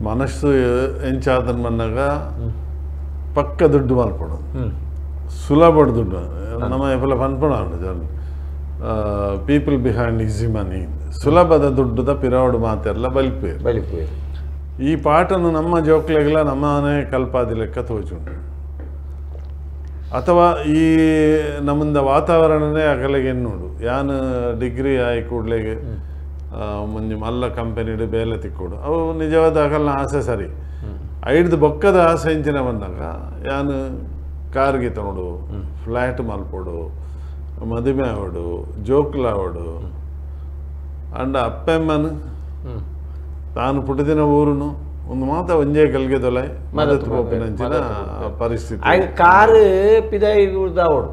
ಮನಸ್ಸು ಎಂಚಾದನ್ ಬಂದಾಗ ಪಕ್ಕ ದುಡ್ಡು ಮಲ್ಪಡು ಸುಲಭ ದುಡ್ಡು ನಮ್ಮ ಎಪ್ಪಲ ಪನ್ಪಣ ಜನ ಪೀಪಲ್ ಬಿಹೈಂಡ್ ಈಸಿ ಮನಿ ಸುಲಭದ ದುಡ್ಡುದ ಪಿರವಡು ಮಾತೆಲ್ಲ ಬಲಿಪೇರು ಬಲಿಪೇರು. ಈ ಪಾಠನು ನಮ್ಮ ಜೋಕ್ಲೆಗೆಲ್ಲ ನಮ್ಮನೆ ಕಲ್ಪಾದಿ ಲೆಕ್ಕ ತೋಜುಂಡು. ಅಥವಾ ಈ ನಮ್ಮಿಂದ ವಾತಾವರಣನೇ ಅಗಲಿಗೆ ಎನ್ನುಡು ಯಾನು ಡಿಗ್ರಿ ಆಯಿ ಕೂಡಲೆಗೆ ಮುಂಜಿ ಮಲ್ಲ ಕಂಪನಿಡು ಬೇಲೆ ತಿಕ್ಕೋಡು ಅವು ನಿಜವಾದ ಅಗಲ್ನ ಆಸೆ ಸರಿ ಐಡ್ದು ಬೊಕ್ಕದ ಆಸೆ ಇಂಚಿನ ಬಂದಾಗ ಯಾನು ಕಾರ್ಗೆ ತಗೊಂಡು ಫ್ಲ್ಯಾಟ್ ಮಲ್ಪೋಡು ಮದುವೆ ಆವಡು ಜೋಕ್ಲಾವಡು ಅಂಡ ಅಪ್ಪೆಮ್ಮನು ತಾನು ಪುಟ್ಟಿದಿನ ಊರುನು ಒಂದು ಮಾತ ಒಂಜೇ ಕಲ್ಗೆ ದೊಲೆ ಮದತ್ ಪೋಪಿನಂಚಿನ ಪರಿಸ್ಥಿತಿ. ಕಾರು ಪಿದಾಯಿ ಊರ್ದಾವಡು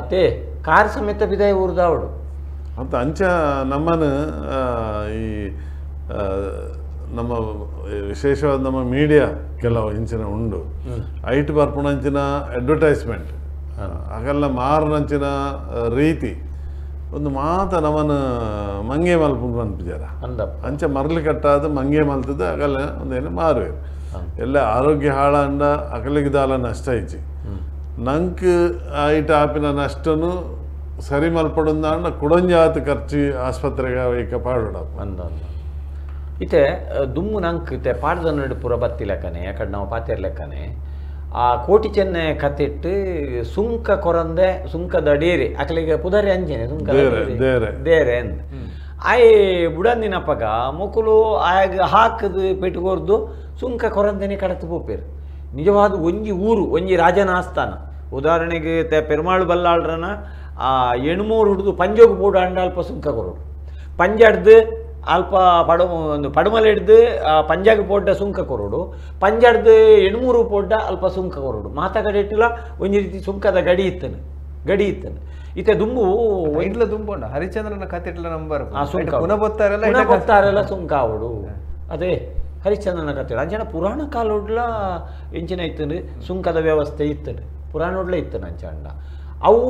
ಅತ್ತೆ ಕಾರ್ ಸಮೇತ ಪಿದಾಯಿ ಊರ್ದಾವಡು ಅಂತ ಅಂಚ ನಮ್ಮನ್ನು ಈ ನಮ್ಮ ವಿಶೇಷವಾದ ನಮ್ಮ ಮೀಡಿಯಾ ಕೆಲವು ಇಂಚಿನ ಉಂಡು ಐಟ್ ಬರ್ಪುಣಂಚಿನ ಅಡ್ವರ್ಟೈಸ್ಮೆಂಟ್ ಅಗಲ್ಲ ಮಾರನಂಚಿನ ರೀತಿ ಒಂದು ಮಾತ ನಮ್ಮನ್ನು ಮಂಗೆ ಮಲ್ಪು ಅನ್ಪಿಜಾರ ಅಂಚ ಮರಲಿ ಕಟ್ಟಾದ ಮಂಗೆ ಮಲ್ತದ ಅಗಲ್ಲ ಒಂದೇನು ಮಾರುವೆ ಎಲ್ಲ ಆರೋಗ್ಯ ಹಾಳ ಅಂಡ ಅಗಲಿಗೆ ದಾಲ ನಷ್ಟ ಇಜ್ಜಿ ನಂಕ್ ಐಟ್ ಆಪಿನ ನಷ್ಟನು ಸರಿ ಮಲ್ಪಡುಂದಾಂಡ ಕುಡೊಂಜಾತ ಖರ್ಚು ಆಸ್ಪತ್ರೆಗೆ ವೈಕ ಪಾಡೋಡಪ್ಪ. ಇತ್ತೆ ದುಮ್ಮು ನಂಕ್ ಇತ್ತೆ ಪಾಡ್ದ ನಡು ಪೂರ ಬತ್ತಿ ಲೆಕ್ಕನೆ ಯಾಕಡೆ ನಾವು ಪಾತೆರ್ ಲೆಕ್ಕನೆ ಆ ಕೋಟಿ ಚೆನ್ನೆ ಕತ್ತಿಟ್ಟು ಸುಂಕ ಕೊರಂದೆ ಸುಂಕದ ಡೇರೆ ಅಕಲಿಗೆ ಪುದರಿ ಅಂಜನೆ ಸುಂಕ ದೇರೆ ಅಂದ ಆಯ್ ಬುಡಂದಿನಪ್ಪಗ ಮೊಕುಲು ಆಗ ಹಾಕದು ಪೆಟ್ಟುಕೊರ್ದು ಸುಂಕ ಕೊರಂದೆನೆ ಕಡತು ಪೋಪೇರು. ನಿಜವಾದ ಒಂಜಿ ಊರು ಒಂಜಿ ರಾಜನ ಆಸ್ಥಾನ ಉದಾಹರಣೆಗೆ ಪೆರುಮಾಳು ಬಲ್ಲಾಳ್ರನ ಆ ಎಣ್ಮೂರು ಹಿಡಿದು ಪಂಜೋಗು ಪೋಡು ಅಂಡ ಅಲ್ಪ ಸುಂಕ ಕೊರೋಡು ಪಂಜಾಡ್ದು ಅಲ್ಪ ಪಡ ಒಂದು ಪಡುಮಲೆ ಹಿಡ್ದು ಪಂಜಾಗ್ ಪೋಡ್ಡ ಸುಂಕ ಕೊರೋಡು ಪಂಜಾಡ್ದು ಎಣ್ಮೂರು ಪೋಡ್ಡ ಅಲ್ಪ ಸುಂಕ ಕೊರೋಡು ಮಾತ ಕಡೆ ಇಟ್ಟಿಲ್ಲ ಒಂಜಿ ರೀತಿ ಸುಂಕದ ಗಡಿ ಇತ್ತನು ಗಡಿ ಇತ್ತನು ಇತ್ತೆ ದುಂಬು ಇಡ್ಲ ದುಂಬು ಹರಿಚಂದ್ರನ ಕತೆ ಇಡ್ಲ ನಂಬರ್ ಸುಂಕ ಪುನಃ ಸುಂಕ ಆವಡು ಅದೇ ಹರಿಶ್ಚಂದ್ರನ ಕತೆ ಅಂಚನ ಪುರಾಣ ಕಾಲೋಡ್ಲ ಎಂಚಿನ ಇತ್ತನು ಸುಂಕದ ವ್ಯವಸ್ಥೆ ಇತ್ತನು ಪುರಾಣೋಡ್ಲ ಇತ್ತನು ಅಂಚಂಡ ಅವು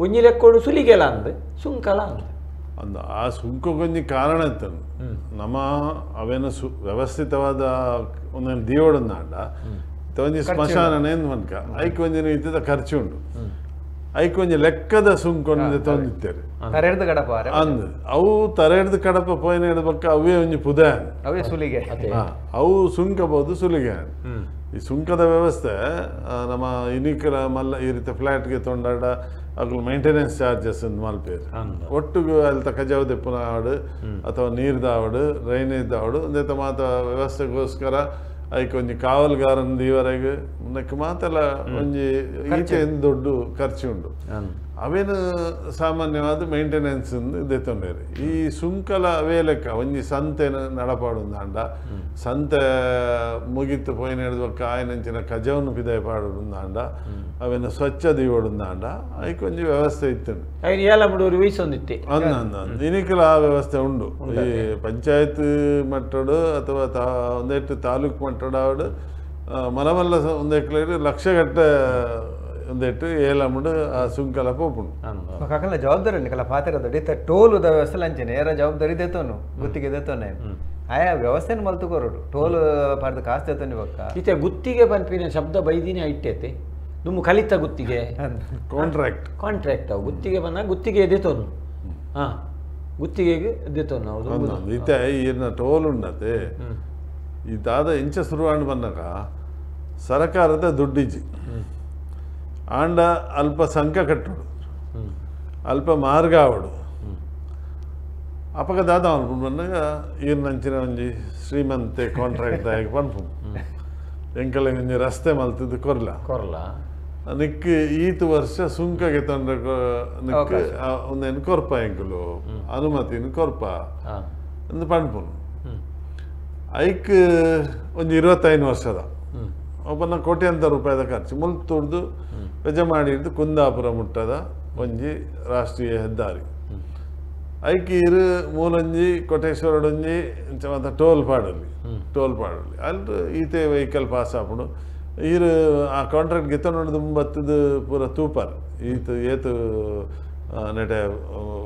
ಒಂಜಿ ಲೆಕ್ಕೋಡು ಸುಲಿಗೆಲ ಅಂದ್ ಸುಂಕಲ ಅಂದ್ ಅಂದ ಆ ಸುಂಕಕ್ಕೊಂಜಿ ಕಾರಣ ಇತ್ತನು ನಮ್ಮ ಅವೇನು ವ್ಯವಸ್ಥಿತವಾದ ಒಂದೊಂದು ದಿಯೋಡನ್ನಾಂಡ ಒಂಜಿ ಸ್ಮಶಾನನೇ ಮನ್ಕ ಐಕ್ ಒಂಜಿನ ಇತ್ತದ ಖರ್ಚು ಉಂಡು ಐಕ್ ಒಂಜಿ ಲೆಕ್ಕದ ಸುಂಕ ತೊಂದಿತ್ತೇವೆ ತರೆಡ್ದು ಕಡಪ ಅಂದ್ ಅವು ತರೆಡ್ದು ಕಡಪ ಪೋಯಿನ ಹಿಡ್ಬೇಕ ಅವೇ ಒಂಜಿ ಪುದ ಅವೇ ಸುಲಿಗೆ ಅವು ಸುಂಕಬಹುದು ಸುಲಿಗೆ. ಈ ಸುಂಕದ ವ್ಯವಸ್ಥೆ ನಮ್ಮ ಇನಿಕರ ಮಲ್ಲ ಈ ರೀತಿ ಫ್ಲ್ಯಾಟ್ಗೆ ತೊಂಡಾಡ ಅಗಲು ಮೇಂಟೆನೆನ್ಸ್ ಚಾರ್ಜಸ್ ಅಂತ ಮಲ್ಪೇರು ಒಟ್ಟಿಗೆ ಅಲ್ಲಿ ಕಜಾವು ದೆಪ್ಪುನ ಆವಡು ಅಥವಾ ನೀರ್ದಾವಡು ಡ್ರೈನೇಜ್ ಆವಡು ಒಂದೇ ಮಾತ ವ್ಯವಸ್ಥೆಗೋಸ್ಕರ ಐಕ್ ಒಂಜಿ ಕಾವಲ್ಗಾರನ್ ದೀವರೆಗೆ ನೆಕ್ ಮಾತೆಲ್ಲ ಒಂಜಿ ಈಚೆ ದೊಡ್ಡ ಖರ್ಚು ಉಂಡು ಅವೇನು ಸಾಮಾನ್ಯವಾದ ಮೇಂಟೆನೆನ್ಸ್ ದೆತ್ತೊಂಡೇರು. ಈ ಸುಂಕಲ ಅವೇ ಲೆಕ್ಕ ಒಂಜಿ ಸಂತೆನ ನಡಪಾಡುಂದಾಂಡ ಸಂತೆ ಮುಗಿತು ಪೋಯಿನ ಹಿಡಿದ ಆಯನಂಚಿನ ಕಜವನ್ನು ಪಿದಾಯ ಪಾಡುಂದಾಂಡ ಅವೇನು ಸ್ವಚ್ಛ ದೀವಡುಂದಾಂಡ ಐಕ್ ಒಂಜಿ ವ್ಯವಸ್ಥೆ ಇತ್ತು ಅಂದ ಅಂದ ಇನಿಕಲ ಆ ವ್ಯವಸ್ಥೆ ಉಂಡು. ಈ ಪಂಚಾಯತ್ ಮಟ್ಟಡು ಅಥವಾ ಒಂದೆಟ್ಟು ತಾಲೂಕು ಮಟ್ಟಡು ಮಲಮಲ್ಲ ಒಂದೆಕ್ಲೇರು ಲಕ್ಷಗಟ್ಟ ಒಂದೆಟ್ಟು ಏಲಮ್ಮಡು ಆ ಸುಂಕಲ ಪೋಪುಂಡು. ಕಾಕಲ್ಲ ಜವಾಬ್ದಾರಿ ನಿಕಲ ಪಾತ್ರ ದಡಿತ ಟೋಲ್ ವ್ಯವಸ್ಥೆ ಅಂಚನೆ ಏರ ಜವಾಬ್ದಾರಿ ದೇತೋನು ಗುತ್ತಿಗೆ ದೇತೋನೆ ಆಯಾ ವ್ಯವಸ್ಥೆನ ಮಲ್ತುಕೋರಡು ಟೋಲ್ ಪಾಡ್ದು ಕಾಸು ದೇತೋನಿ ಬಕ್ಕ. ಇತ್ತೆ ಗುತ್ತಿಗೆ ಪನ್ಪಿನ ಶಬ್ದ ಬೈದಿನೇ ಇಟ್ಟೈತೆ ದುಮ್ಮು ಕಲಿತ ಗುತ್ತಿಗೆ ಕಾಂಟ್ರಾಕ್ಟ್ ಕಾಂಟ್ರಾಕ್ಟ್ ಅವು ಗುತ್ತಿಗೆ ಬಂದಾಗ ಗುತ್ತಿಗೆ ದೇತೋನು ಹಾಂ ಗುತ್ತಿಗೆಗೆ ದೇತೋನು ಹೌದು. ಇತ್ತೆ ಈರ್ನ ಟೋಲ್ ಉಂಡತೆ ಈ ದಾದ ಇಂಚ ಶುರುವಾಂಡ್ ಬಂದಾಗ ಸರಕಾರದ ದುಡ್ಡಿಜ್ಜಿ ಆಂಡ ಅಲ್ಪ ಸಂಕ ಕಟ್ಟುಡು ಅಲ್ಪ ಮಾರ್ಗ ಆವಡು ಅಪಗ ದಾದ ಅನ್ಪುಂಡು ಬಂದಾಗ ಈರ್ನಂಚಿನ ಒಂಜಿ ಶ್ರೀಮಂತೆ ಕಾಂಟ್ರಾಕ್ಟ್ ಆಗಿ ಪನ್ಪು ಎಂಕಲ ಒಂಜಿ ರಸ್ತೆ ಮಲ್ತದ್ದು ಕೊರ್ಲ ಕೊರ್ಲ ನಿಕ್ ಈತ ವರ್ಷ ಸುಂಕಗೆ ತೊಂದರೆ ನಿಕ್ ಒಂದೇನು ಕೊರ್ಪ ಎಂಕಲು ಅನುಮತಿನ ಕೊರ್ಪ ಅಂದ್ ಪನ್ಪುನು. ಐಕ್ ಒಂಜಿ 25 ವರ್ಷದ ಒಬ್ಬನ ಕೋಟ್ಯಾಂತರ ರೂಪಾಯಿದ ಖರ್ಚು ಮುಲ್ತುರ್ದು ಪೆಜಮಾಡಿ ಕುಂದಾಪುರ ಮುಟ್ಟದ ಒಂಜಿ ರಾಷ್ಟ್ರೀಯ ಹೆದ್ದಾರಿ ಐಕ್ ಇರು ಮೂಲಂಜಿ ಕೋಟೇಶ್ವರಡೊಂಜಿ ಇಂಚ ಟೋಲ್ ಪಾಡಲಿ ಟೋಲ್ ಪಾಡಲಿ ಅಲ್ಲಿ ಈತೆ ವೆಹಿಕಲ್ ಪಾಸ್ ಆಪುಂಡು ಈರು ಆ ಕಾಂಟ್ರಾಕ್ಟ್ ಗೆತ್ತೊಂಡು ಬತ್ತದ ಪೂರ ತೂಪಾರ್ ಈತ ಏತು ನೆಟೆ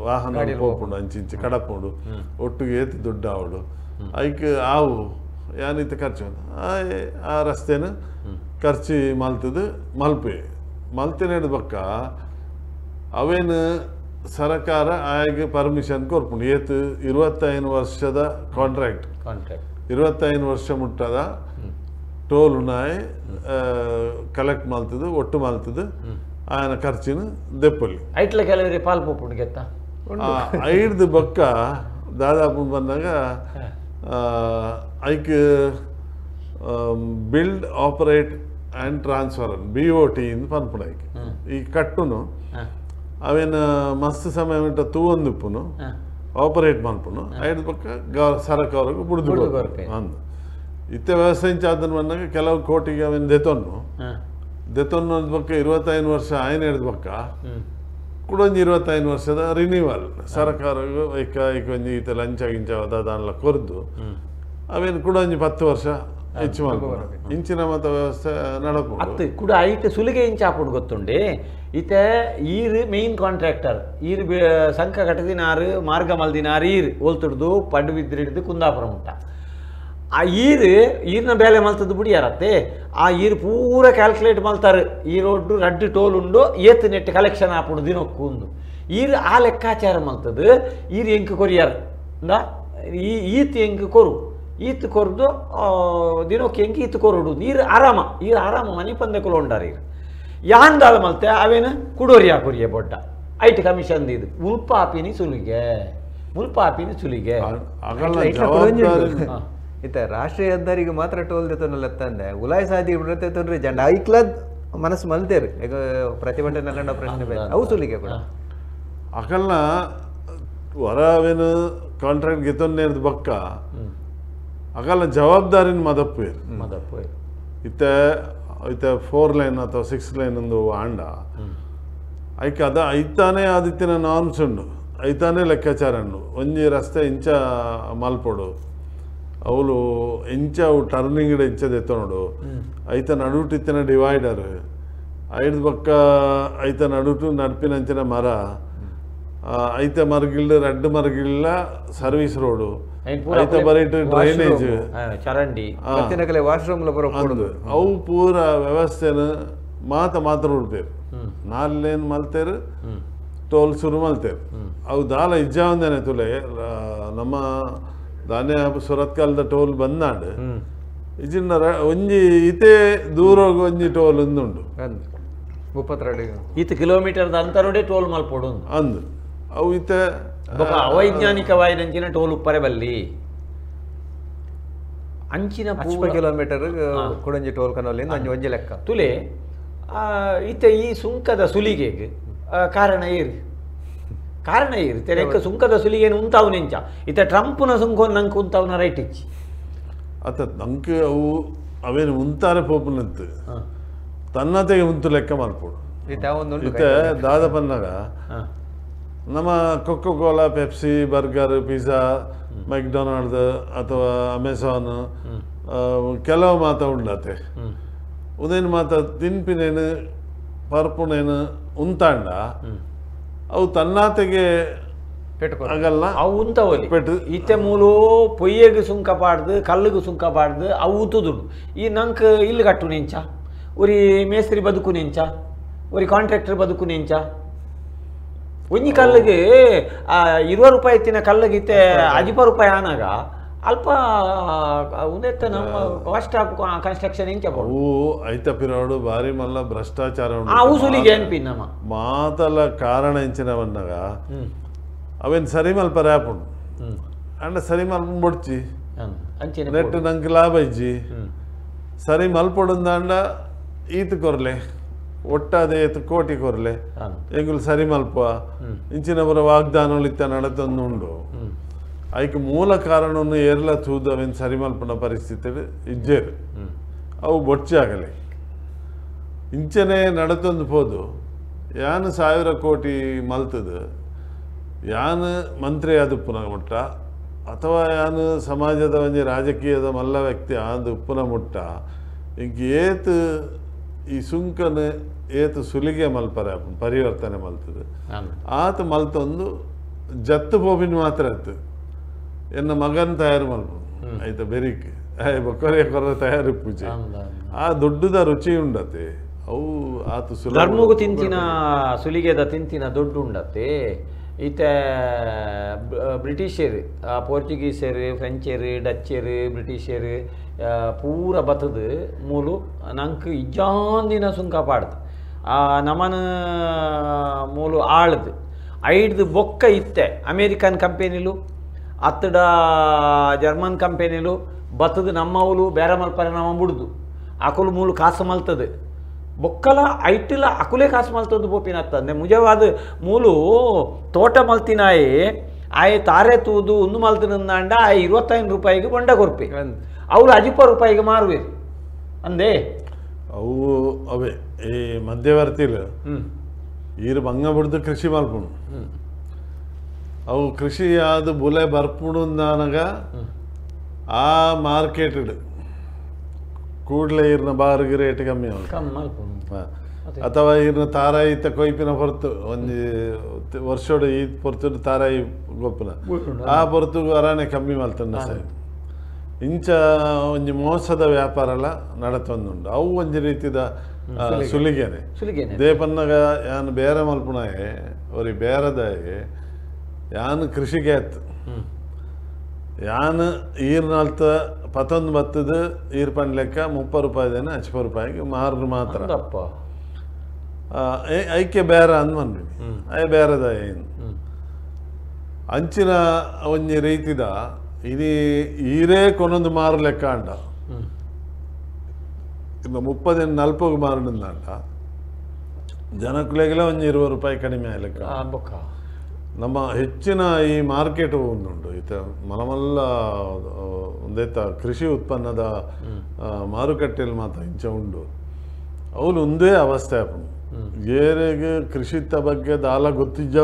ವಾಹನ ಪೋಪುಂಡು ಅಂಚಿಂಚಿ ಕಡಪುಂಡು ಒಟ್ಟಿಗೆ ಏತು ದುಡ್ಡು ಆವಡು ಐಕ್ ಆವು ಯಾನ್ ಇತ್ತೆ ಖರ್ಚು ಆ ರಸ್ತೆನ ಖರ್ಚು ಮಲ್ತದು ಮಲ್ಪೆ ಮಲ್ತಿನೇಡು ಬೊಕ್ಕ ಅವೇನು ಸರ್ಕಾರ ಆಯಗೆ ಪರ್ಮಿಷನ್ ಕೊರ್ಪುಂಡು ಏತ್ 25 ವರ್ಷದ ಕಾಂಟ್ರಾಕ್ಟ್ 25 ವರ್ಷ ಮುಟ್ಟದ ಟೋಲ್ ನಾಯಿ ಕಲೆಕ್ಟ್ ಮಲ್ತದು ಒಟ್ಟು ಮಲ್ತದು ಆಯನ ಖರ್ಚಿನ ದೆಪ್ಪಲಿ ಐಟ್ಲ ಕೆಲವರಿಗೆ ಪಾಲ್ ಪೋಪುಂಡು ಗೆತ್ತ ಐಡ್ದು ಬೊಕ್ಕ ದಾದಾಪು ಬಂದಾಗ ಐಕ್ build operate and transfer B O T ಇಂದು ಪನ್ಪುಂಡು ಐಕ್ ಈ ಕಟ್ಟುನು ಅವೇನು ಮಸ್ತ್ ಸಮಯ ಉಂಟ ತೂವೊಂದಿಪ್ಪುನು ಆಪರೇಟ್ ಮನ್ಪುನು ಐದು ಪಕ್ಕ ಸರಕಾರಕ್ಕೆ ಬುಡ್ದು ಅಂದು ಇತ್ತೆ ವ್ಯವಸಾಯ ಇಂಚಾದನ್ನು ಬಂದಾಗ ಕೆಲವು ಕೋಟಿಗೆ ಅವೇನು ದೆತೊನ್ನು ದೆತೊನ್ನು ಅಂದ ಪಕ್ಕ 25 ವರ್ಷ ಆಯ್ನ ಹಿಡಿದ ಪಕ್ಕ ಕೂಡ ಒಂಜಿ 25 ವರ್ಷದ ರಿನ್ಯೂವಲ್ ಸರಕಾರಗೂ ಐಕ ಐಕ ಒಂಜಿ ಈತ ಲಂಚ ಗಿಂಚ ದಾದಾನ್ಲ ಕೊರ್ದು ಅವೇನು ಕೂಡ ಒಂಜಿ 10 ವರ್ಷ ಹೆಚ್ಚು ಮಾಡ್ಬೋದು ಇಂಚಿನ ಮತ ವ್ಯವಸ್ಥೆ ನಡಪು ಅತ್ತು ಕೂಡ ಐಟ್ ಸುಲಿಗೆ ಇಂಚ ಆಪುಂಡು ಗೊತ್ತುಂಡೆ ಇತ್ತೆ ಈರ್ ಮೇನ್ ಕಾಂಟ್ರಾಕ್ಟರ್ ಈರ್ ಸಂಕ ಕಟ್ಟದಿನಾರು ಮಾರ್ಗ ಮಲ್ದಿನಾರು ಈರ್ ಓಲ್ತುಡ್ದು ಪಡುಬಿದ್ರಿಡ್ದು ಕುಂದಾಪುರ ಮುಟ್ಟ ಆ ಈರ್ ಈರ್ನ ಬೇಲೆ ಮಲ್ತದ್ದು ಬುಡಿಯಾರತ್ತೆ ಆ ಈರ್ ಪೂರ ಕ್ಯಾಲ್ಕುಲೇಟ್ ಮಲ್ತಾರೆ ಈ ರೋಡ್ಡು ರಡ್ಡು ಟೋಲ್ ಉಂಡು ಏತ್ ನೆಟ್ ಕಲೆಕ್ಷನ್ ಆಪುಂಡು ದಿನಕ್ಕು ಉಂದು ಈರ್ ಆ ಲೆಕ್ಕಾಚಾರ ಮಲ್ತದ್ದು ಈರ್ ಎಂಕ್ ಕೊರಿಯಾರ್ ಇಂದ ಈ ಈತ್ ಎಂಕ್ ಕೊರು ಈತ್ ಕೊರ್ದು ದಿನಕ್ಕೆ ಎಂಕ್ ಈತ್ ಕೊರುಡು ನೀರು ಆರಾಮ ಈರ್ ಆರಾಮ ಮನಿ ಪಂದೆಕುಲು ಉಂಡಾರ ಈರ್ ಯಾನ್ ದಾದ ಮಲ್ತೆ ಅವೇನು ಕುಡೋರಿಯಾ ಕೊರಿಯ ಬೊಡ್ಡ ಐಟ್ ಕಮಿಷನ್ ಇದು ಮುಲ್ಪಾಪಿನಿ ಸುಲಿಗೆ ಮುಲ್ಪಾಪಿನಿ ಸುಲಿಗೆ ಇತ್ತ ರಾಷ್ಟ್ರೀಯ ಹೆದ್ದಾರಿಗೆ ಮಾತ್ರ ಟೋಲ್ ದೆತ್ತೊನಲ್ಲ ಉಲಾಯ್ ಸಾದಿ ಬಿಡತ್ತೆ ಜಂಡ ಐಕ್ಲದ್ ಮನಸ್ಸು ಮಲ್ತೇರು ಈಗ ಪ್ರತಿಭಟನೆ ಪ್ರಶ್ನೆ ಬೇರೆ ಅವು ಸುಲಿಗೆ ಕೂಡ ಅಕಲ್ನ ಹೊರವೇನು ಕಾಂಟ್ರಾಕ್ಟ್ ಗೆತ್ತೊನ್ನೇರ್ದು ಬಕ್ಕ ಅಕಲ್ನ ಜವಾಬ್ದಾರಿನ ಮದಪ್ಪು ಮದಪ್ಪು ಇತ್ತೆ ಇತ್ತೆ 4 ಲೈನ್ ಅಥವಾ 6 ಲೈನ್ ಒಂದು ಆಂಡ ಐಕ್ ಅದ ಐತಾನೆ ಆದಿತ್ತಿನ ನಾರ್ಮ್ಸ್ ಉಂಡು ಐತಾನೆ ಲೆಕ್ಕಾಚಾರ ಉಂಡು ಒಂಜಿ ರಸ್ತೆ ಇಂಚ ಮಲ್ಪೊಡು ಅವಳು ಇಂಚ ಅವು ಟರ್ನಿಂಗ್ ಇಂಚ ದೆತ್ತೊನೋಡು ಐತ ನಡುಟಿತ್ತಿನ ಡಿವೈಡರ್ ಐದು ಬಕ್ಕ ಐತ ನಡುಟು ನಡ್ಪಿನಂಚಿನ ಮರ ಐತ ಮರಗಿಲ್ದ ರಡ್ಡು ಮರಗಿಲ್ಲ ಸರ್ವಿಸ್ ರೋಡು ಐತ ಬರೀಟು ಡ್ರೈನೇಜ್ ಚರಂಡಿ ವಾಶ್ರೂಮ್ ಅವು ಪೂರ ವ್ಯವಸ್ಥೆನ ಮಾತ ಮಾತ್ರ ಉಡ್ಪೇರು 4 ಲೇನ್ ಮಲ್ತೇರು ಟೋಲ್ ಶುರು ಮಲ್ತೇರು ಅವು ದಾಲ ಇಜ್ಜಾವಂದೇನೆ ತುಲೆ ನಮ್ಮ ದಾನ್ಯ ಸುರತ್ಕಾಲದ ಟೋಲ್ ಬಂದಾಂಡ್ ಇಜಿನ ಒಂಜಿ ಇತೇ ದೂರೋಗು ಒಂಜಿ ಟೋಲ್ ಉಂಡು 32 ಈತ ಕಿಲೋಮೀಟರ್ ಅಂತರುಡೆ ಟೋಲ್ ಮಲ್ಪೊಡು ಅಂದು ಅವು ಇತ್ತೆ ಅವೈಜ್ಞಾನಿಕವಾಯಿನಂಚಿನ ಟೋಲ್ ಉಪ್ಪರೆ ಬಲ್ಲಿ ಅಂಚಿನ ಕಿಲೋಮೀಟರ್ ಕುಡಂಜಿ ಟೋಲ್ ಕನೋಲಿ ಒಂಜಿ ಲೆಕ್ಕ ತುಲೆ ಇತ್ತೆ ಈ ಸುಂಕದ ಸುಲಿಗೆಗೆ ಕಾರಣ ಏರು ಕಾರಣ ಏರು ತೆರೆಕ್ಕ ಸುಂಕದ ಸುಲಿಗೇನು ಉಂತಾವು ನೆಂಚ ಇತ್ತ ಟ್ರಂಪ್ನ ಸುಂಕ ನಂಗೆ ಉಂತಾವನ ರೈಟ್ ಇಚ್ಚಿ ಅತ್ತ ನಂಗೆ ಅವು ಅವೇನು ಉಂತಾರೆ ಪೋಪುನಂತು ತನ್ನತೆಗೆ ಉಂತು ಲೆಕ್ಕ ಮಲ್ಪೊಡು ಇತ್ತೆ ದಾದಪನ್ನಾಗ ನಮ್ಮ Coca Cola Pepsi burger pizza McDonald ಅಥವಾ ಅಮೆಝಾನ್ ಕೆಲವು ಮಾತ ಉಂಡತೆ ಉದೇನು ಮಾತ ತಿನ್ಪಿನೇನು ಪರ್ಪುನೇನು ಉಂತಾಂಡ ಅವು ತನ್ನಾತೆಗೆ ಆಗಲ್ಲ ಅವು ಉಂತವಲಿ ಪೆಟ್ಟು ಇತ್ತೆ ಮೂಲು ಪೊಯ್ಯೆಗೆ ಸುಂಕ ಪಾಡ್ದು ಕಲ್ಲಿಗೆ ಸುಂಕ ಪಾಡ್ದು ಅವು ಉಂತುದುಂಡು ಈ ನಂಗೆ ಇಲ್ಲು ಕಟ್ಟು ನೆಂಚ ಉರಿ ಮೇಸ್ತ್ರಿ ಬದುಕು ನೆಂಚ ಉರಿ ಕಾಂಟ್ರಾಕ್ಟರ್ ಬದುಕು ನೆಂಚ ಒಂಜಿ ಕಲ್ಲಿಗೆ 20 ರೂಪಾಯಿ ತಿನ್ನ ಕಲ್ಲಿಗೆ ಇತ್ತೆ 50 ರೂಪಾಯಿ ಆನಾಗ ಅಲ್ಪ ಉಂದೆತ್ತ ನಮ್ಮ ಕಾಸ್ಟ್ ಆಫ್ ಕನ್ಸ್ಟ್ರಕ್ಷನ್ ಎಂಚ ಅವು ಐತ ಪಿರೋಡು ಬಾರಿ ಮಲ್ಲ ಭ್ರಷ್ಟಾಚಾರ ಅವು ಸುಲಿಗೆ ಅನ್ಪಿ ನಮ್ಮ ಮಾತಲ ಕಾರಣ ಎಂಚಿನ ಬಂದಾಗ ಅವೇನು ಸರಿ ಮಲ್ಪರೆ ಆಪುಂಡು ಅಂಡ ಸರಿ ಮಲ್ಪ ಬೊಡ್ಚಿ ನೆಟ್ ನಂಗೆ ಲಾಭ ಇಜ್ಜಿ ಸರಿ ಮಲ್ಪೊಡುಂದಾಂಡ ಈತ ಕೊರ್ಲೆ ಒಟ್ಟಾದೆ ಏತು ಕೋಟಿ ಕೊರ್ಲೆ ಎಂಗುಲು ಸರಿ ಮಲ್ಪ ಇಂಚಿನ ಬರ ವಾಗ್ದಾನಗಳು ಇತ್ತ ನಡತೊಂದು ಉಂಡು ಐಕ್ ಮೂಲ ಕಾರಣವನ್ನು ಏರ್ಲ ತೂದು ಅವೇನು ಸರಿ ಮಲ್ಪನ ಪರಿಸ್ಥಿತಿ ಇಜ್ಜೇರು ಅವು ಬೊಚ್ಚಿ ಆಗಲಿ ಇಂಚನೆ ನಡತೊಂದು ಪೋದು ಯಾನು 1000 ಕೋಟಿ ಮಲ್ತದು ಯಾನು ಮಂತ್ರಿ ಆದ ಉಪ್ಪುನ ಮುಟ್ಟ ಅಥವಾ ಯಾನು ಸಮಾಜದ ಒಂಜಿ ರಾಜಕೀಯದ ಮಲ್ಲ ವ್ಯಕ್ತಿ ಆದ ಉಪ್ಪುನ ಮುಟ್ಟ ಇಂಕ ಏತು ಈ ಸುಂಕನ ಏತು ಸುಲಿಗೆ ಮಲ್ಪರೆ ಪರಿವರ್ತನೆ ಮಲ್ತದೆ ಆತ ಮಲ್ತೊಂದು ಜತ್ತು ಪೋಪಿನ ಮಾತ್ರ ಆಯ್ತು ಎನ್ನ ಮಗನ ತಯಾರು ಮಲ್ಪ ಆಯ್ತಾ ಬೆರಿಕ್ ಬೊಕ್ಕರೆ ಕೊರ ತಯಾರಿ ಪೂಜೆ ಆ ದೊಡ್ಡದ ರುಚಿ ಉಂಡತೆ ಅವು ಆತು ಸುಲಭ ಧರ್ಮಗು ತಿಂತಿನ ಸುಲಿಗೆದ ತಿಂತಿನ ದೊಡ್ಡ ಉಂಡತೆ ಈತೆ ಬ್ರಿಟಿಷರು ಪೋರ್ಚುಗೀಸರು ಫ್ರೆಂಚರು ಡಚ್ಚರು ಬ್ರಿಟಿಷರು ಪೂರ ಬತ್ತದು ಮೂಲು ನಂಗೆ ಇಜ್ಜಾಂದಿನ ಸುಂಕ ಪಾಡ್ದು ನಮನ ಮೂಲು ಆಳ್ದು ಐಡ್ದು ಬೊಕ್ಕ ಇತ್ತೆ ಅಮೇರಿಕನ್ ಕಂಪೆನಿಲು ಅತ್ತಡ ಜರ್ಮನ್ ಕಂಪೆನಿಲು ಬತ್ತದು ನಮ್ಮವುಲು ಬೇರೆ ಮಲ್ಪರೆ ನಮ್ಮ ಬುಡ್ದು ಅಕುಲು ಮೂಲು ಕಾಸು ಮಲ್ತದೆ ಬೊಕ್ಕಲ ಐಟಿಲ ಅಕುಲೇ ಕಾಸು ಮಲ್ತದ್ದು ಪೋಪಿನತ್ತಂದೆ ಮುಜವಾದ ಮೂಲು ತೋಟ ಮಲ್ತಿನಾಯೆ ಆಯೆ ತಾರೆ ತೂದು ಒಂದು ಮಲ್ತಿನಂದಾಂಡ ಆಯೆ 25 ರೂಪಾಯಿಗೆ ಬೊಂಡ ಕೊರ್ಪಿ ಅವ್ರು 50 ರೂಪಾಯಿಗೆ ಮಾರುವೆ ಅಂದೇ ಅವು ಅವೇ ಈ ಮಧ್ಯವರ್ತಿಲು ಈರು ಬಂಗ ಬಿಡ್ದು ಕೃಷಿ ಮಲ್ಪುಣು ಅವು ಕೃಷಿ ಆದ ಬುಲೆ ಬರ್ಪುಣಂದಾನಗ ಆ ಮಾರ್ಕೆಟ್ ಕೂಡಲೇ ಈರ್ನ ಬಾರಿಗೆ ರೇಟ್ ಕಮ್ಮಿ ಅಥವಾ ಈರ್ನ ತಾರಾಯಿ ಕೊಯ್ಪಿನ ಹೊರತು ಒಂಜಿ ವರ್ಷೋಡು ಈ ಪೊರ್ತು ತಾರಾಯಿ ಗೊಪ್ಪನ ಆ ಹೊರತು ಅರಾನೆ ಕಮ್ಮಿ ಮಲ್ತಣ್ಣ ಸಾಹೇಬ್ ಇಂಚ ಒಂಜಿ ಮೋಸದ ವ್ಯಾಪಾರಲ ನಡತೊಂದುಂಡು ಅವು ಒಂಜಿ ರೀತಿದ ಸುಲಿಗೆನೆ ದೇಪನ್ನಗ ಯಾನ್ ಬೇರೆ ಮಲ್ಪುಣಾಯೆ ಒರಿ ಬೇರೆದಾಯೆ ಯಾನ್ ಕೃಷಿಗೆ ಆಯ್ತು ಯಾನ್ ಈರ್ನಲ್ತ ಪತ್ತೊಂದು ಬತ್ತದ ಈರ್ ಪಂಡ್ ಲೆಕ್ಕ 30 ರೂಪಾಯಿದೇನೆ 50 ರೂಪಾಯಿಗೆ ಮಾರು ಮಾತ್ರ ಐಕೆ ಬೇರೆ ಅಂದ್ ಅಯ್ಯ ಬೇರೆದ ಏನು ಅಂಚಿನ ಒಂಜಿ ರೀತಿದ ಇನಿ ಈರೇ ಕೊನೊಂದು ಮಾರು ಲೆಕ್ಕ ಅಂಡ ಇನ್ನು 30 40 ಮಾರುಂಡ ಜನಕ್ಕುಲೆಗೆಲ್ಲ ಒಂಜಿ 20 ರೂಪಾಯಿ ಕಡಿಮೆ ಲೆಕ್ಕ. ನಮ್ಮ ಹೆಚ್ಚಿನ ಈ ಮಾರ್ಕೆಟ್ ಒಂದುಂಟು ಈತ ಮಲಮಲ್ಲ ಒಂದೇತ ಕೃಷಿ ಉತ್ಪನ್ನದ ಮಾರುಕಟ್ಟೆಯಲ್ಲಿ ಮಾತ್ರ ಇಂಚ ಉಂಡು ಅವನು ಒಂದೇ ಅವಸ್ಥೆ ಆಪುಂಡು ಏರೆಗೆ ಕೃಷಿತ ಬಗ್ಗೆ ದಾಲ ಗೊತ್ತಿದ್ದ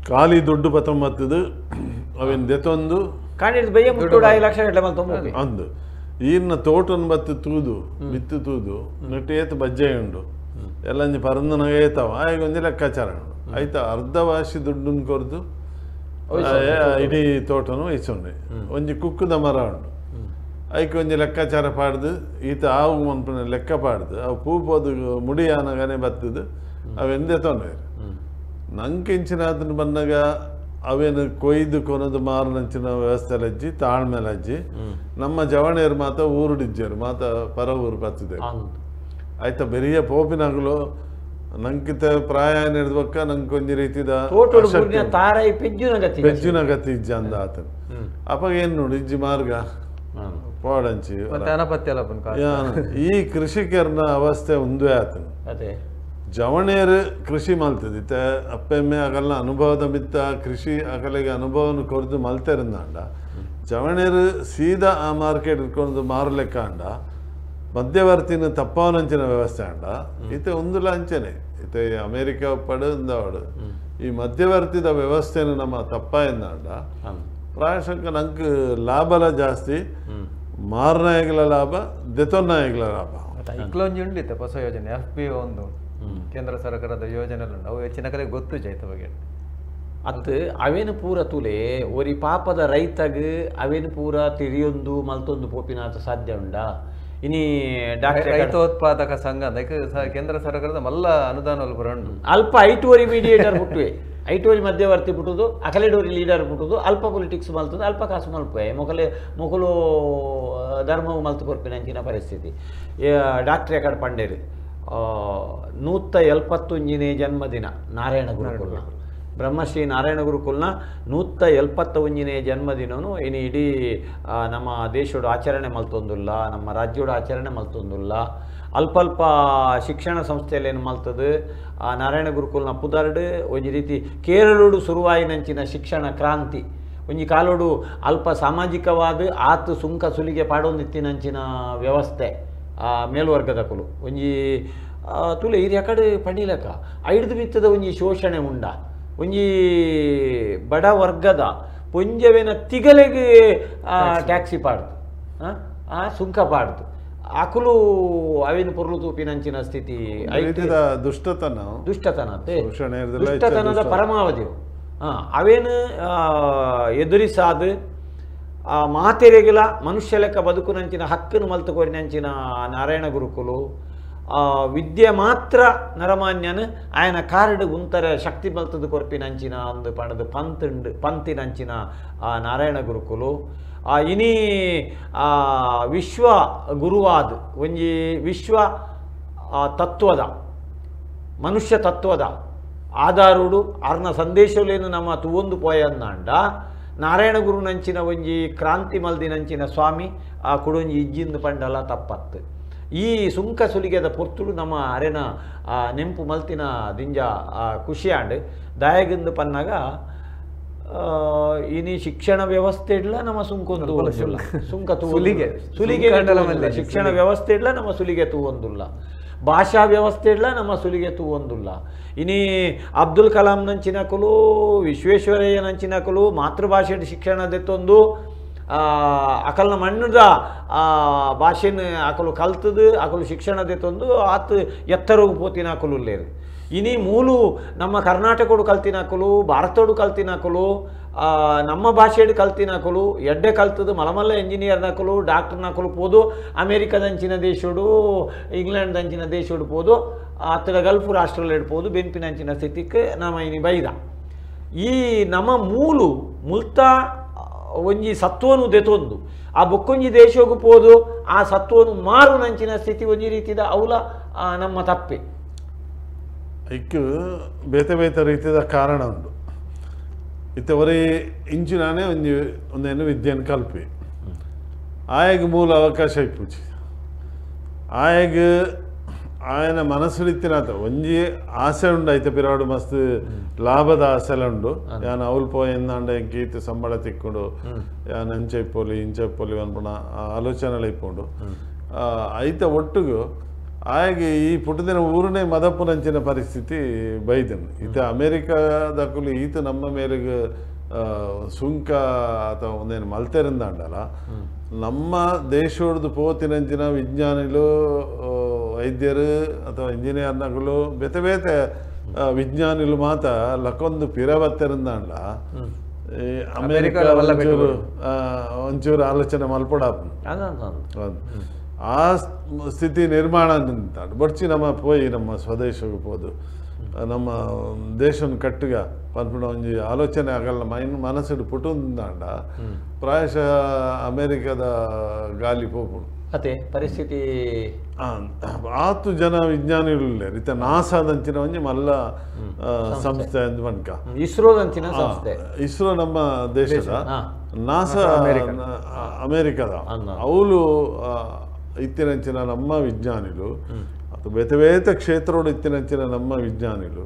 ಖಾಲಿ ದುಡ್ಡು ಪತ್ತೊಂಬತ್ತದು ಅವೇನು ದೆತೊಂದು ಅಂದು ಈರ್ನ ತೋಟನ್ ಬತ್ತು ತೂದು ಬಿತ್ತು ತೂದು ನೆಟ್ಟು ಏತು ಬಜ್ಜೆ ಉಂಡು ಎಲ್ಲ ಒಂಜಿ ಪರಂದನಾಗ ಏತಾವ ಆಯ್ಗ ಒಂಜಿ ಲೆಕ್ಕಾಚಾರ ಉಂಡು ಆಯ್ತಾ ಅರ್ಧ ವಾಸಿ ದುಡ್ಡನ್ನು ಕೊರ್ದು ಇಡೀ ತೋಟನು ವಹಿಸೊಂಡೆ ಒಂಜಿ ಕುಕ್ಕುದ ಮರ ಉಂಡು ಐಕ್ ಒಂಜಿ ಲೆಕ್ಕಾಚಾರ ಪಾಡ್ದು ಈತ ಆವು ಮನ್ಪುನ ಲೆಕ್ಕ ಪಾಡ್ದು ಅವು ಪೂ ಪೋದು ಮುಡಿ ಆನಗನೆ ಬತ್ತದು ಅವೆಂದೇ ತೊಂದರೆ ನಂಗೆ ಅದನ್ನು ಬಂದಾಗ ಅವೇನು ಕೊಯ್ದು ಕೊನದು ಮಾರನಂಚಿನ ವ್ಯವಸ್ಥೆ ಅಜ್ಜಿ ತಾಳ್ಮೇಲೆ ಅಜ್ಜಿ ನಮ್ಮ ಜವಣಿಯರು ಮಾತ ಊರುಡಿಜ್ಜರು ಮಾತ ಪರ ಊರು ಬತ್ತಿದೆ ಆಯ್ತಾ ಬೆರಿಯ ಪೋಪಿನಾಗಲು ನಂಕಿತ ಪ್ರಾಯ ಹಿಡಿದ್ಬಕ್ಕ ನಂಗೆ ಒಂಜಿ ರೀತಿದ ಪೆಜ್ಜುನ ಗತಿ ಇಜ್ಜ ಅಂದ ಆತನ ಅಪ್ಪ ಏನು ನೋಡಿ ಇಜ್ಜಿ ಮಾರ್ಗ ಪೋಡಂಚಿ ಈ ಕೃಷಿಕರನ ಅವಸ್ಥೆ ಒಂದೇ ಆತನ. ಜವಣಿಯರು ಕೃಷಿ ಮಲ್ತದೆ ಇತ್ತ ಅಪ್ಪೆಮ್ಮೆ ಆಗಲ್ಲ ಅನುಭವದ ಮಿತ್ತ ಕೃಷಿ ಅಗಲಿಗೆ ಅನುಭವನ ಕೊರ್ದು ಮಲ್ತೆರಂದಾಂಡ ಜವಣಿಯರು ಸೀದಾ ಆ ಮಾರ್ಕೆಟ್ ಇಟ್ಕೊಂಡು ಮಾರಲೆಕ್ಕ ಅಂಡ ಮಧ್ಯವರ್ತಿನ ತಪ್ಪವನಂಚಿನ ವ್ಯವಸ್ಥೆ ಅಂಡ ಈತ ಒಂದುಲ ಅಂಚನೆ ಈತ ಅಮೇರಿಕ ಪಡು ಇಂದವಾಡು ಈ ಮಧ್ಯವರ್ತಿದ ವ್ಯವಸ್ಥೆನ ನಮ್ಮ ತಪ್ಪ ಎಂದಾಂಡ ಪ್ರಾಯಶಃ ನಂಗೆ ಲಾಭಲ ಜಾಸ್ತಿ ಮಾರನಾಯಗಲ ಲಾಭ ದೆತೊನ್ನಾಯಗಲ ಲಾಭ. ಇಕ್ಲೊಂಜಿ ಉಂಡು ಇತ್ತ ಹೊಸ ಯೋಜನೆ FPO ಒಂದು ಕೇಂದ್ರ ಸರ್ಕಾರದ ಯೋಜನೆ ಉಂಟು ಅವು ಹೆಚ್ಚಿನ ಕಡೆ ಗೊತ್ತು ಜೈತ ಬಗ್ಗೆ ಅತ್ತು ಅವೇನು ಪೂರ ತುಲೆ ಒರಿ ಪಾಪದ ರೈತಗ್ ಅವೇನು ಪೂರ ತಿರಿಯೊಂದು ಮಲ್ತೊಂದು ಪೋಪಿನಾಥ ಸಾಧ್ಯ ಉಂಡಾ ಇನಿ ಡಾಕ್ಟರ್ ರೈತೋತ್ಪಾದಕ ಸಂಘ ಕೇಂದ್ರ ಸರ್ಕಾರದ ಮಲ್ಲ ಅನುದಾನ ಉಂಟು ಅಲ್ಪ ಐಟುವರಿ ಮೀಡಿಯೇಟರ್ ಹುಟ್ಟುವೆ ಐಟುವರಿ ಮಧ್ಯವರ್ತಿ ಪುಟ್ಟುದು ಅಕಲೆಡೋರಿ ಲೀಡರ್ ಪುಟ್ಟುದು ಅಲ್ಪ ಪೊಲಿಟಿಕ್ಸ್ ಮಲ್ತದು ಅಲ್ಪ ಕಾಸು ಮಲ್ಪೆ ಮೊಕಲೆ ಮೊಕಲು ಧರ್ಮವು ಮಲ್ತು ಕೊರ್ಪಿನಂಚಿನ ಪರಿಸ್ಥಿತಿ. ಡಾಕ್ಟರ್ ಎಕಡೆ ಪಂಡೇರು 171ನೇ ಜನ್ಮದಿನ ನಾರಾಯಣ ಗುರುಕುಲ್ನ ಬ್ರಹ್ಮಶ್ರೀ ನಾರಾಯಣ ಗುರುಕುಲ್ನ 171ನೇ ಜನ್ಮದಿನನು ಇನ್ನು ಇಡೀ ನಮ್ಮ ದೇಶೋಡು ಆಚರಣೆ ಮಲ್ತೊಂದುಲ್ಲ ನಮ್ಮ ರಾಜ್ಯೋಡು ಆಚರಣೆ ಮಲ್ತೊಂದುಲ್ಲ ಅಲ್ಪ ಅಲ್ಪ ಶಿಕ್ಷಣ ಸಂಸ್ಥೆಯಲ್ಲಿ ಏನು ಮಲ್ತದು ಆ ನಾರಾಯಣ ಗುರುಕುಲ್ನ ಪುದರ್ಡು ಒಂಜಿ ರೀತಿ ಕೇರಳೋಡು ಸುರುವಾಯಿನಂಚಿನ ಶಿಕ್ಷಣ ಕ್ರಾಂತಿ ಒಂಜಿ ಕಾಲೋಡು ಅಲ್ಪ ಸಾಮಾಜಿಕವಾದ ಆತು ಸುಂಕ ಸುಲಿಗೆ ಪಾಡೊಂದಿತ್ತಿನಂಚಿನ ವ್ಯವಸ್ಥೆ ಆ ಮೇಲ್ವರ್ಗದ ಕುಲು ಒಂಜಿ ತುಲೆ ಈ ಕಡೆ ಪಣಿಲಕ ಐಡ್ದು ಬಿತ್ತದ ಒಂಜಿ ಶೋಷಣೆ ಉಂಡ ಒಂಜಿ ಬಡ ವರ್ಗದ ಪೊಂಜವೆನ ತಿಗಲೆಗೆ ಟ್ಯಾಕ್ಸಿ ಪಾಡ್ದು ಆ ಸುಂಕ ಪಾಡ್ದು ಅಕುಲು ಅವೇನು ಪೊರ್ಲು ತೂಪಿನಂಚಿನ ಸ್ಥಿತಿ ದುಷ್ಟತನ ದುಷ್ಟತನ ದುಷ್ಟತನದ ಪರಮಾವಧಿ ಅವೇನು ಎದುರಿಸಾದ ಮಾತೆರೆಗಿಲ ಮನುಷ್ಯ ಲೆಕ್ಕ ಬದುಕುನಂಚಿನ ಹಕ್ಕನ್ನು ಮಲ್ತು ಕೊರಿನಂಚಿನ ನಾರಾಯಣ ಗುರುಕುಲು ವಿದ್ಯೆ ಮಾತ್ರ ನರಮಾನ್ಯನು ಆಯನ ಕಾರ್ಡ್ ಉಂತರ ಶಕ್ತಿ ಮಲ್ತದ ಕೊರ್ಪಿನಂಚಿನ ಅಂದು ಪಣದು ಪಂತುಂಡು ಪಂತಿನಂಚಿನ ನಾರಾಯಣ ಗುರುಕುಲು ಇನಿ ವಿಶ್ವ ಗುರುವಾದ ಒಂಜಿ ವಿಶ್ವ ತತ್ವದ ಮನುಷ್ಯ ತತ್ವದ ಆಧಾರುಡು ಅರ್ನ ಸಂದೇಶಲೇನು ನಮ್ಮ ತುವೊಂದು ಪೋಯನ್ನಾಂಡ ನಾರಾಯಣ ಗುರುನಂಚಿನ ಒಂಜಿ ಕ್ರಾಂತಿ ಮಲ್ದಿನಂಚಿನ ಸ್ವಾಮಿ ಆ ಕುಡೊಂಜಿ ಇಜ್ಜಿಂದು ಪಂಡಲ ತಪ್ಪತ್ತು. ಈ ಸುಂಕ ಸುಲಿಗೆದ ಪೊರ್ತುಡು ನಮ್ಮ ಅರೆನ ನೆಂಪು ಮಲ್ತಿನ ದಿಂಜ ಖುಷಿಯಾಂಡ್ ದಾಯಗಿಂದು ಪನ್ನಾಗ ಇನಿ ಶಿಕ್ಷಣ ವ್ಯವಸ್ಥೆ ಇಡ್ಲ ನಮ್ಮ ಸುಂಕೊಂದು ಸುಂಕ ಸುಲಿಗೆ ಸುಲಿಗೆ ಶಿಕ್ಷಣ ವ್ಯವಸ್ಥೆ ಇಡ್ಲ ನಮ್ಮ ಸುಲಿಗೆ ತೂವೊಂದುಲ್ಲ, ಭಾಷಾ ವ್ಯವಸ್ಥೆ ಇಡ್ಲ ನಮ್ಮ ಸುಲಿಗೆ ತೂವೊಂದುಲ್ಲ. ಇನಿ ಅಬ್ದುಲ್ ಕಲಾಂ ನಂಚಿನಕುಲು ವಿಶ್ವೇಶ್ವರಯ್ಯ ನಂಚಿನಕುಲು ಮಾತೃಭಾಷೆ ಶಿಕ್ಷಣ ದೆತ್ತೊಂದು ಅಕಲ್ನ ಮಣ್ಣುದ ಭಾಷೆನ ಅಕಲು ಕಲ್ತದು ಅಕಲು ಶಿಕ್ಷಣ ದೆತ್ತೊಂದು ಆತು ಎತ್ತರಗು ಪೋತಿನ ಅಕಲು ಉಲ್ಲೇರು. ಇನಿ ಮೂಲು ನಮ್ಮ ಕರ್ನಾಟಕಡು ಕಲ್ತಿನಕಲು ಭಾರತೋಡು ಕಲ್ತಿನಕಲು ನಮ್ಮ ಭಾಷೆಡು ಕಲ್ತಿನಕಲು ಎಡ್ಡೆ ಕಲ್ತದು ಮಲಮಲ್ಲ ಇಂಜಿನಿಯರ್ನಕಲು ಡಾಕ್ಟರ್ನಕಲು ಪೋದು ಅಮೇರಿಕದಂಚಿನ ದೇಶೋಡು ಇಂಗ್ಲೆಂಡ್ದಂಚಿನ ದೇಶೋಡು ಪೋದು ಆತಡ ಗಲ್ಫ್ ರಾಷ್ಟ್ರಗಳು ಇಡ್ಬೋದು ಬೆನ್ಪಿನಂಚಿನ ಸ್ಥಿತಿಗೆ ನಮ್ಮ ಇನಿ ಬೈದ. ಈ ನಮ್ಮ ಮೂಲು ಮುಲ್ತ ಒಂಜಿ ಸತ್ವನು ದೆತೊಂದು ಆ ಬೊಕ್ಕೊಂಜಿ ದೇಶೋಗು ಪೋದು ಆ ಸತ್ವನು ಮಾರು ನಂಚಿನ ಸ್ಥಿತಿ ಒಂಜಿ ರೀತಿದ ಅವಲ ನಮ್ಮ ತಪ್ಪೆ. ಇಕ್ಕು ಬೇತೆ ಬೇತೆ ರೀತಿಯ ಕಾರಣ ಉಂಟು. ಇತ್ತವರೇ ಇಂಚಿನಾನೇ ಒಂಜಿ ಒಂದೇನು ವಿದ್ಯೆಯನ್ನು ಕಲ್ಪಿ ಆಯಗ್ ಮೂಲ ಅವಕಾಶ ಇಪ್ಪುಚಿ ಆಯಗ್ ಆಯನ ಮನಸ್ಸು ಒಂಜಿ ಆಸೆ ಉಂಡು ಐತೆ ಪಿರಾಡು ಮಸ್ತ್ ಲಾಭದ ಆಸೆಲ ಉಂಡು ಯಾನ್ ಅವ್ಲು ಪೋಯಿಂದಾಂಡ ಎಂಕೀತ್ ಸಂಬಳ ತಿಕ್ಕೊಂಡು ಯಾನ್ ಅಂಚೆ ಇಪ್ಪೋಲಿ ಇಂಚೆ ಇಪ್ಪೋಲಿ ಅನ್ಪುಣ ಆಲೋಚನೆಲ ಇಪ್ಪುಂಡು ಐತ ಒಟ್ಟುಗು ಆಯಗ್ ಈ ಪುಟ್ಟದಿನ ಊರನೇ ಮದಪ್ಪುನಂಚಿನ ಪರಿಸ್ಥಿತಿ ಬೈದನ್. ಈತ ಅಮೇರಿಕಾದಕುಲು ಈತ ನಮ್ಮ ಮೇರೆಗೆ ಸುಂಕ ಅಥವಾ ಒಂದೇನು ಮಲ್ತೆರಿಂದಾಂಡಲ ನಮ್ಮ ದೇಶೋಡ್ದು ಪೋತಿನಂಚಿನ ವಿಜ್ಞಾನಿಲು ವೈದ್ಯರು ಅಥವಾ ಇಂಜಿನಿಯರ್ನಗಳು ಬೇತೆ ಬೇತೆ ವಿಜ್ಞಾನಿಲು ಮಾತ ಲಕ್ಕೊಂದು ಪಿರಬತ್ತೆರಿಂದಾಂಡ ಈ ಅಮೇರಿಕ ಒಂಚೂರು ಒಂಚೂರು ಆಲೋಚನೆ ಮಲ್ಪಡಾಪು ಆ ಸ್ಥಿತಿ ನಿರ್ಮಾಣ ಅಂತ ಬಡ್ಚಿ ನಮ್ಮ ಪೋಯಿ ನಮ್ಮ ಸ್ವದೇಶಕ್ಕೆ ಪೋದು ನಮ್ಮ ದೇಶನ ಕಟ್ಟುಗ ಪನ್ಪುಣ ಒಂಜಿ ಆಲೋಚನೆ ಆಗಲ್ಲ ಮೈನ್ ಮನಸ್ಸುಡು ಪುಟುಂದಾಂಡ ಪ್ರಾಯಶಃ ಅಮೇರಿಕದ ಗಾಲಿ ಪೋಪುಡು ಅದೇ ಪರಿಸ್ಥಿತಿ. ಆತು ಜನ ವಿಜ್ಞಾನಿಗಳು ಇತ್ತ ನಾಸಾದಂಚಿನ ಒಂಜಿ ಮಲ್ಲ ಸಂಸ್ಥೆ ಅಂದ್ ಮನ್ಕ ಇಸ್ರೋದಂಚಿನ ಸಂಸ್ಥೆ ಇಸ್ರೋ ನಮ್ಮ ದೇಶದ ನಾಸಾ ಅಮೇರಿಕದ ಅವಳು ಇತ್ತಿನಂಚಿನ ನಮ್ಮ ವಿಜ್ಞಾನಿಲು ಅಥವಾ ಬೇತೆ ಬೇತೆ ಕ್ಷೇತ್ರೋಡು ಇತ್ತಿನಂಚಿನ ನಮ್ಮ ವಿಜ್ಞಾನಿಲು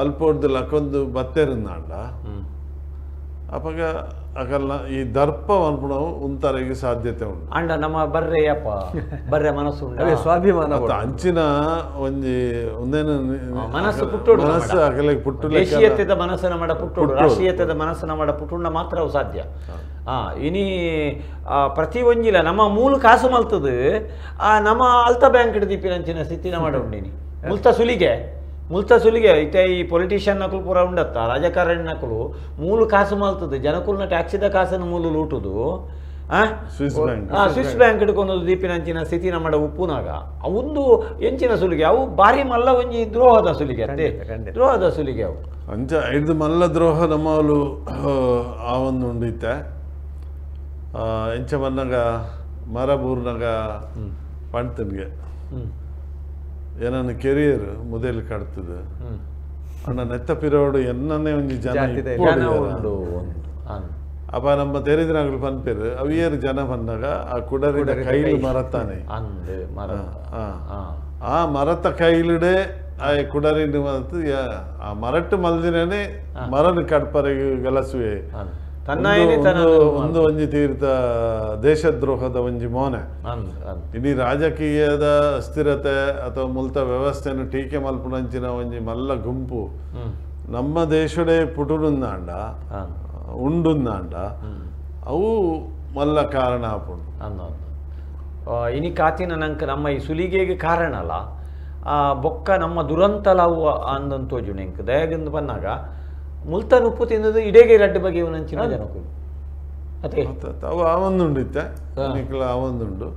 ಅಲ್ಪೋಡ್ದು ಲಕ್ಕೊಂದು ಬತ್ತೆರಿಂದಾಂಡ ಅಪಗ ಅಕಲ್ನ ಈ ದರ್ಪ ಅನ್ಪುಣವು ಉಂತರೆಗೆ ಸಾಧ್ಯತೆ ಉಂಟು. ಅಂಡ ನಮ್ಮ ಬರ್ರೆಯಪ್ಪ ಬರ್ರೆ ಮನಸ್ಸು ಉಂಡು ಸ್ವಾಭಿಮಾನ ಅಂಚಿನ ಒಂಜಿ ಒಂದೇನು ಮನಸ್ಸು ಪುಟ್ಟೋಡು ಮನಸ್ಸು ಅಕಲೆಗೆ ಪುಟ್ಟು ದೇಶೀಯತೆದ ಮನಸ್ಸನ್ನ ಮಾಡ ಪುಟ್ಟೋಡು ರಾಷ್ಟ್ರೀಯತೆದ ಮನಸ್ಸನ್ನ ಮಾಡ ಪುಟ್ಟುಂಡ ಮಾತ್ರ ಅವು ಸಾಧ್ಯ. ಇನಿ ಪ್ರತಿ ಒಂಜಿಲ ನಮ್ಮ ಮೂಲ ಕಾಸು ಮಲ್ತದು ನಮ್ಮ ಅಲ್ತ ಬ್ಯಾಂಕ್ ದೀಪಿನಂಚಿನ ಸ್ಥಿತಿನ ಮಾಡ ಉಂಡಿನಿ ಮುಲ್ತ ಸುಲಿಗೆ ಮುಲ್ತ ಸುಲಿಗೆ ಇತ್ತೆ ಈ ಪೊಲಿಟಿಷಿಯನ್ ನಕಲು ಪೂರ ಉಂಡತ್ತ ರಾಜಕಾರಣಿ ನಕಲು ಮೂಲ ಕಾಸು ಮಲ್ತದು ಜನಕುಲ್ನ ಟ್ಯಾಕ್ಸಿದ ಕಾಸನ್ನು ಮೂಲ ಲೂಟುದು ಸ್ವಿಸ್ ಬ್ಯಾಂಕ್ ಹಿಡ್ಕೊಂಡು ದೀಪಿನಂಚಿನ ಸ್ಥಿತಿ ನಮ್ಮ ಉಪ್ಪುನಾಗ ಅವಂದು ಎಂಚಿನ ಸುಲಿಗೆ ಅವು ಭಾರಿ ಮಲ್ಲ ಒಂಜಿ ದ್ರೋಹದ ಸುಲಿಗೆ ಅತ್ತೆ ದ್ರೋಹದ ಸುಲಿಗೆ ಅವು ಅಂಚ ಐದು ಮಲ್ಲ ದ್ರೋಹ ನಮ್ಮವಳು ಆ ಒಂದು ಉಂಡಿತ್ತೆ ಎಂಚ ಬನ್ನಗ ಮರ ಬೂರ್ನಾಗ ಪಣ್ತನ್ಗೆ ಏನನ್ನ ಕೆರಿಯರ್ ಮೊದಲು ಕಟ್ತದೆ ಅಣ್ಣ ನೆತ್ತ ಪಿರೋಡು ಎನ್ನನ್ನೇ ಒಂಜಿ ಜನ ಅಪ್ಪ ನಮ್ಮ ತೆರಿದಿನಾಗಲು ಪನ್ಪೇರು ಅವಿಯರ್ ಜನ ಬಂದಾಗ ಆ ಕುಡರಿನ ಕೈಲು ಮರತಾನೆ ಆ ಮರತ ಕೈಲಿಡೆ ಆ ಕುಡರಿನ ಆ ಮರಟ್ಟು ಮಲ್ದಿನೇ ಮರನ ಕಡ್ಪರೆಗೆ ಗಲಸುವೆ ಒಂದು ಒಂಜಿ ತೀರ್ಥ ದೇಶದ್ರೋಹದ ಒಂಜಿ ಮೋನೆ. ಇಡೀ ರಾಜಕೀಯದ ಅಸ್ಥಿರತೆ ಅಥವಾ ಮುಲ್ತ ವ್ಯವಸ್ಥೆಯನ್ನು ಟೀಕೆ ಮಲ್ಪುನಂಚಿನ ಒಂಜಿ ಮಲ್ಲ ಗುಂಪು ನಮ್ಮ ದೇಶಡೇ ಪುಟುನುಂದಾಂಡ ಉಂಡುಂದಾಂಡ ಅವು ಮಲ್ಲ ಕಾರಣ ಆಪುಂಡು. ಇನಿ ಕಾತಿನ ನಂಕ ನಮ್ಮ ಈ ಸುಲಿಗೆಗೆ ಕಾರಣ ಅಲ್ಲ ಬೊಕ್ಕ ನಮ್ಮ ದುರಂತಲವು ಅಂದಂತೋಜು ನೆಂಕ್ ದಯಗಂದು ಬನ್ನಾಗ ಮುಲ್ತಾನ್ ಉಪ್ಪು ತಿನ್ನದು ಇಡೇಗೆ ರಡ್ಡು ಬಗೆ ನಂಚಿನ ಜನಕುಲು ಅದೇ ಅವು ಆವೊಂದುಂಡು ಇತ್ತೆ ನಿಕ್ಲ ಆವೊಂದುಂಡು.